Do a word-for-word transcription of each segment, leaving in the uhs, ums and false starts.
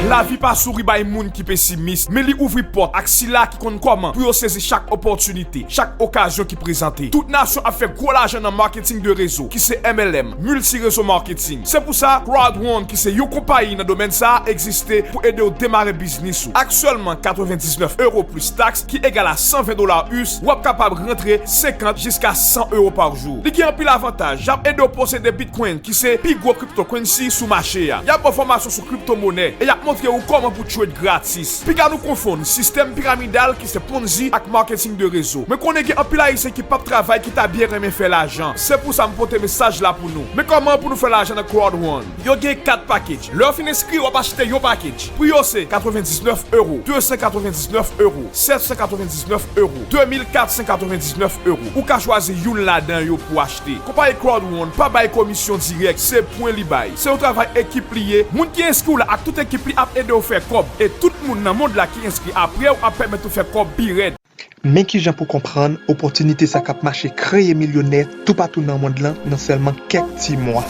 Lavi pa souri bay moun ki pesimis, men li ouvri pòt ak sila ki konn kòman pou yo sezi chak opòtinite, chak okazyon ki prezante. Tout nasyon ap fè gwo lajan nan maketing de rezo, ki se M L M, Multi Rezo Marketing. Se pou sa, Crowd One, ki se yon konpayi nan domèn sa a, egziste pou ede w demare biznis ou. Ak sèlman katrevendiznèf euro plis taks, ki egal a san ven dola U S, w ap kapab rantre senkant jiska san euro pa jou. Li gen anpil avantaj. Y ap ede w posede Bitcoin, ki se pi gwo cryptocurrency sou mache a. Y ap ba w fòmasyon sou kriptomonè e y ap montre w kòman pou trade gratis. Piga nou konfonn sistèm piramidal ki se Ponzi ak maketing de rezo. Mwen konnen gen anpil Ayisyen ki p ap travay ki ta byen renmen fè lajan. Se pou sa m pote mesaj la pou nou. Men kòman pou nou fè lajan nan Crowd One? Yo gen kat package. Lè w fin enskri, w ap achte yon package. Pri yo se katrevendiznèf euro, de san katrevendiznèf euro, sèt san katrevendiznèf euro, de mil kat san katrevendiznèf euro. Ou ka chwazi youn ladan yo pou w achte. Konpayi Crowd One pa bay komisyon dirèk, se pwen li bay. Se yon travay ekip li ye. Moun ki enskri w la ak tout ekip li ap ede w fè kòb. E tout moun nan mond la ki enskri apre w ap pèmèt ou fè kòb pi rèd. Men kijan pou konprann opòtinite sa k ap mache kreye milyonè toupatou nan mond lan nan sèlman kèk ti mwa.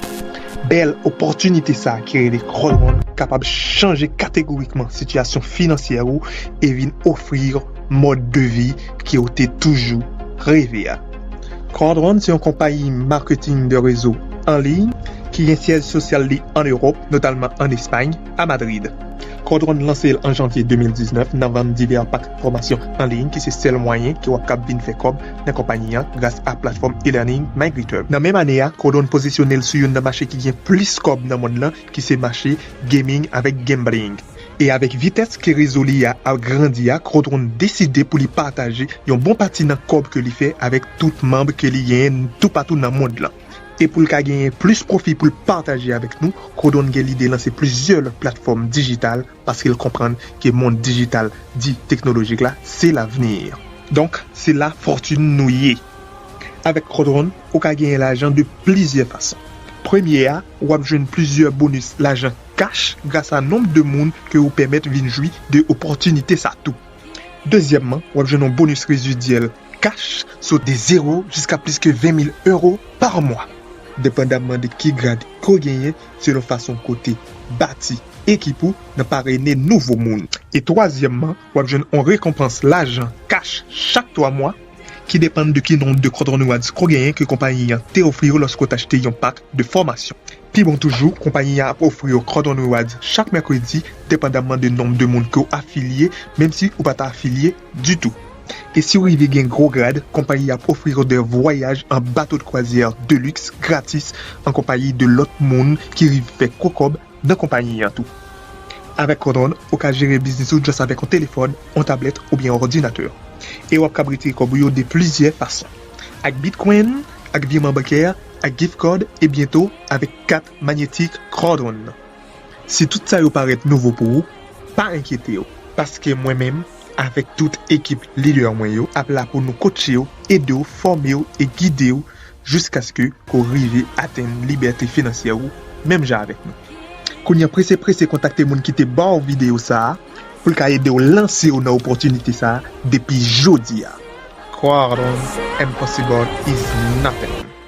Bèl opòtinite sa ki rele Crowd One kapab chanje kategorikman sitiyasyon finansyè ou e vin ofri w mòd de vi ke w te toujou reve a. Crowd One se yon konpayi maketing de rezo an liy ki gen syèj sosyal li an Ewòp, notamman an Espay, a Madrid. Crowd One lanse l an janvye de mil diznèf nan vann divè pak fòmasyon an liy ki se sèl mwayen ke w ap kab vin fè kòb nan konpayi an gras a platfòm e-learning MyGator. Nan menm ane a, Crowd One pozisyone l sou youn nan mache ki gen plis kòb nan mond lan, ki se mache gaming avèk gambling. E avèk vitès ke rezo li a ap grandi a, Crowd One deside pou li pataje yon bon pati nan kòb ke li fè avèk tout manm ke li genyen toupatou nan mond lan. E pou l ka genyen plis pwofi pou l pataje avèk nou, Crowd One gen lide lanse plizyè lòt platfòm dijital paske l konprann ke mond dijital di teknolojik la se lavni. Donk, se la fòtin nou ye. Avèk Crowd One, ou ka genyen lajan de plizyè fason. Premye a, w ap jwenn plizyè bonis lajan kach gras a nonb de moun ke ou pèmèt vin jwi de opòtinite sa tou. Dezyèmman, w ap jwenn yon bonis rezidyèl kach sot de zewo jiska plis ke ven mil euro pa mwa, depandamman de ki grad ke w genyen, selon fason kote bati ekip ou nan parene nouvo moun. E twazyèmman, w ap jwenn yon rekonpans lajan kach chak twa mwa ki depann de ki nonb de Crowd One Rewards ke w genyen ke konpayi an te ofri w lòske w t achte yon pak de fòmasyon. Pi bon toujou, konpayi an ap ofri w Crowd One Rewards chak mèkredi, depandamman de nonb de moun ke w afilye, menm si ou pa ta afilye ditou. E si w rive gen gwo grad, konpayi an ap ofri w de vwayaj an bato de kwazyè de liks gratis an konpayi de lòt moun ki rive fè gwo kòb nan konpayi an tou. Avèk Crowd One, ou ka jere biznis ou just avèk yon telefòn, yon tablèt oubyen yon òdinatè. E w ap kab retire kòb ou yo de plizyè fason. Ak Bitcoin, ak vireman bankè, ak gift card e byento avèk kat manyetik Crowd One nan. Si tout sa yo parèt nouvo pou ou, pa enkyete w, paske mwen menm, avèk tout ekip lidè mwen yo, ap la pou nou kotche w, ede w, fòme w e gide w jiskaske ke w rive atenn libète finansyè ou menm jan avèk nou. Kounye a, prese prese kontakte moun ki te ba w videyo sa a pou l ka ede w lanse w nan opòtinite sa a depi jodi a. Crowd One, impossible is nothing.